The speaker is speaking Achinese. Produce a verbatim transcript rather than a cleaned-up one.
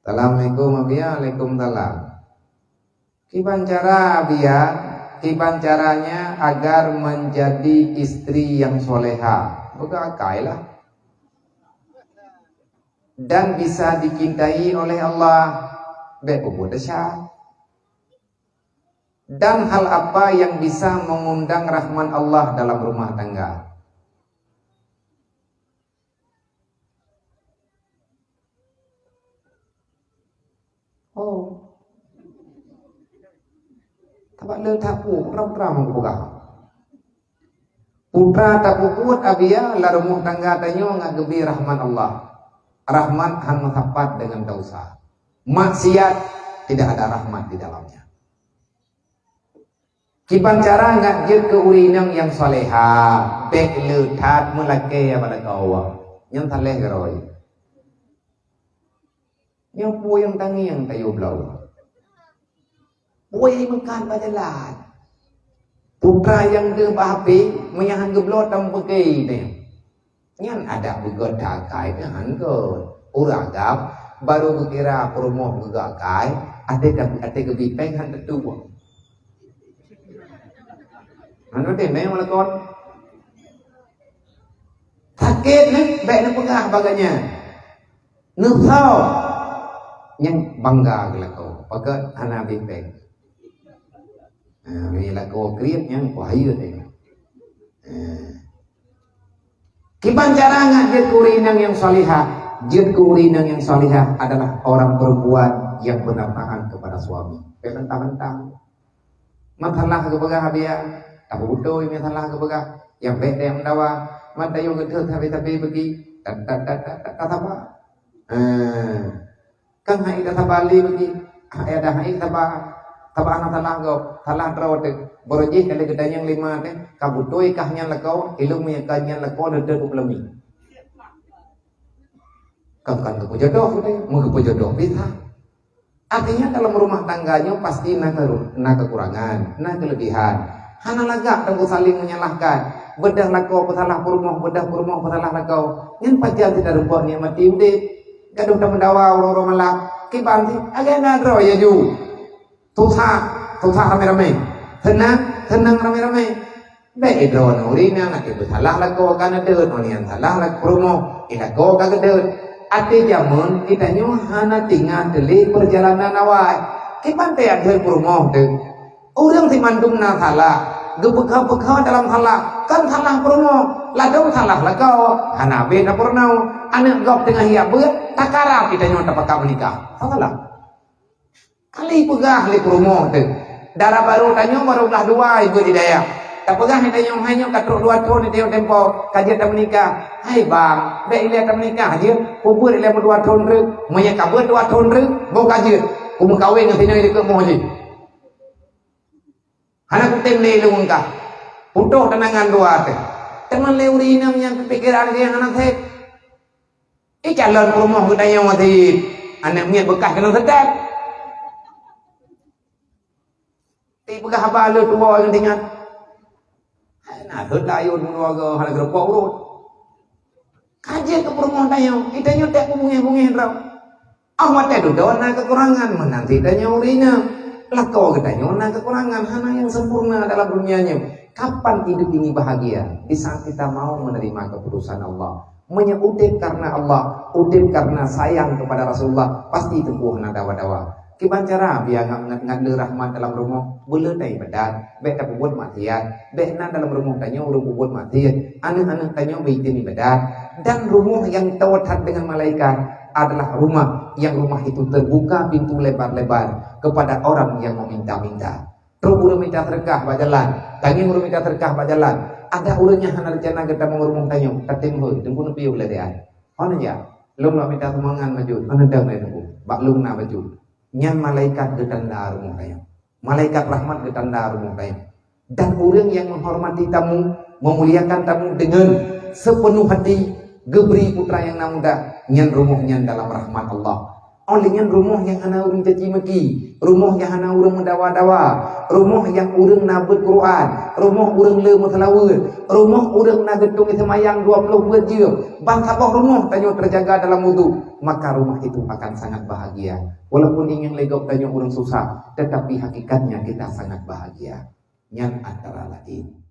Assalamualaikum, Abiya. Waalaikumsalam. Kiban cara, Abiya? Kiban caranya agar menjadi istri yang soleha? Beugakai lah. Dan bisa dicintai oleh Allah. Bèk peubuet desya. Dan hal apa yang bisa mengundang rahmat Allah dalam rumah tangga? Oh. Tabak le tapu, putra-putra meupeugah. Putra tapeubuet, Abiya, lam rumoh tangga tanyoe ngat geubi rahmat Allah. Rahmat han meusapat dengan dosa. Maksiat tidak ada rahmat di dalamnya. Kiban cara ngat jeuet keu ureueng inong nyang soleha, bèk le that meulakèe bak lakoe. Nyan salah keurôi. Nyoe peue nyang tangieng tayue bloe? Woi meukat bak jalan. Putra nyang deuh bak H P, meunyo han geubloe tam peuke teuh. Nyan adak beugöt akai keuh han göt. Ureueng agam barô geukira peurumoh geugöt akai, até ka, até geubi péng han teutuek. Han teutuek mé walakon. Sakét nyan, bèk neupeugah bak gobnyan. Neusoe. Nyan bangga geulakoe. Pakon hana abéh péng. Ha, meulakoe kriet nyan kuhayeu teuh. Ha. Kiban cara ngat jeuet keu ureueng inong nyang salihah? Jeuet keu ureueng inong nyang salihah adalah orang perempuan yang benar taat kepada suami. Bèk bantang-bantang. Masalah geupeugah, Abiya, tapeubeutôi masalah geupeugah. Nyang bèk teuh meudawa. Mantayong geutheuh sabe-sabe beugi. Tan, tan, tan, tan, tan, tan saba. Ha. Kan hai tasaba lé beugi. Hai ada hai saba. Saba hana salah gob. Salah droe teuh. Barô jih ka lheueh geutanyong lé ma teuh. Ka beutôi kah nyan lakoe? Ilôn meunyo ka nyan lakoe, neuteuk u peuleumin. Kan, kan geupeujodoh teuh. Meugeupeujodoh bisa. Artinya, dalam rumah tangga nyoe pasti na keuru-, na kekurangan, na kelebihan. Hana lagak teungku saling menyalahkan. Beudôh lakoe peusalah peurumoh, beudôh peurumoh peusalah lakoe. Nyan pajan sit tarumpok nikmati udép. Gadôh tameudawa uroe-uroe malam. Kiban sit, agenda droe ya ju. Susah, susah ramé-ramé. Seunang, seunang ramé-ramé. Bèk droeneuh ureueng inong até peusalah lakoe ka neudeuet, ureueng nyang salah lakoe peurumoh, i lakoe ka geudeuet. Até jameun geutanyoe hana teuingat lé peurjalanan awai. Kiban teuh jeuet peurumoh teuh. Ureueng simandum na salah, geupeukha-peukha dalam salah, kan salah peurumoh, ladôm salah lakoe, hana abéh na peurunoe. Aneuk gob teungoh jak beuet, takarab geutanyoe tapakat meunikah. Salah. Kali peugah lé peurumoh teuh. Dara barô tanyoe barô glah dua ibu di dayah. Tapeugah lé tanyoe, "Hai nyoe ka trok dua thon di tanyoe tempo, ka jeuet tameunikah." "Hai bang, bèk ilèe tameunikah jeuet, peubeuet ilèe meudua thon treuk. Meunyoe ka beuet dua thon treuk, boh ka jeuet. Kumeukawen ngon sinoe dikeue moh jih." Hana kutem lé lôn kah. Putôh teunangan dua teuh. Teuma lé ureueng inong nyang pikeran geuh hana sép. Eh, calon peurumoh geutanyoe maté, aneuk miet beukah keuneuk seutôt. Ti peugah haba lé tuwoe nyang teuingat. Hai na rhot layôn meunurot goe hana geurumpok urot. Ka jeuet keu peurumoh tanyoe, geutanyoe teuh beubungéh-bungéh droe. Ah, watèe dudoe na keukurangan, meunan sit tanyoe ureueng inong. Lakoe geutanyoe na keukurangan, hana nyang sempurna dalam dunia nyoe. Kapan hidup ini bahagia? Di saat kita mau menerima keputusan Allah. Meunyoe udép karena Allah, udép karena sayang kepada Rasulullah, pasti teungku hana dawa-dawa. Kiban cara biar ngat, ngat, ngat le rahmat dalam rumoh, beu le taibadat, bèk tapeubuet maksiat, bèk na dalam rumoh tanyoe ureueng peubuet maksiat, aneuk-aneuk tanyoe beu item ibadat, dan rumoh nyang toe that dengan malaikat adalah rumah yang rumah itu terbuka pintu lebar-lebar kepada orang yang meminta-minta. Trok ureueng mita seudeukah bak jalan, tangieng ureueng mita seudeukah bak jalan. Ada ureueng nyang hana reuncana geutamong rumoh tanyoe, tatem hôi, teungku neupiôh lé dia. Hana jak, lôn bak mita sumbangan maju, hana dang lé teungku. Bak lôn na maju. Nyan malaikat geutanda rumoh tanyoe. Malaikat rahmat geutanda rumoh tanyoe. Dan ureueng nyang menghormati tamu, memuliakan tamu dengan sepenuh hati, geubri putra nyang na muda, nyan rumoh nyan dalam rahmat Allah. Óh lheueh nyan rumoh nyang hana ureuëng caci maki, rumoh nyang hana ureuëng meudawa-dawa, rumoh nyang ureuëng na beuet Quran, rumoh ureuëng le meuseulaweuet, rumoh ureuëng na geutong seumayang dua ploh buet jeuem, ban saboh rumoh tanyoe teujaga dalam wudhu, maka rumah itu akan sangat bahagia. Walaupun ingat lé gob tanyoe ureuëng susah, tetapi hakikatnya kita sangat bahagia. Nyan antara lain.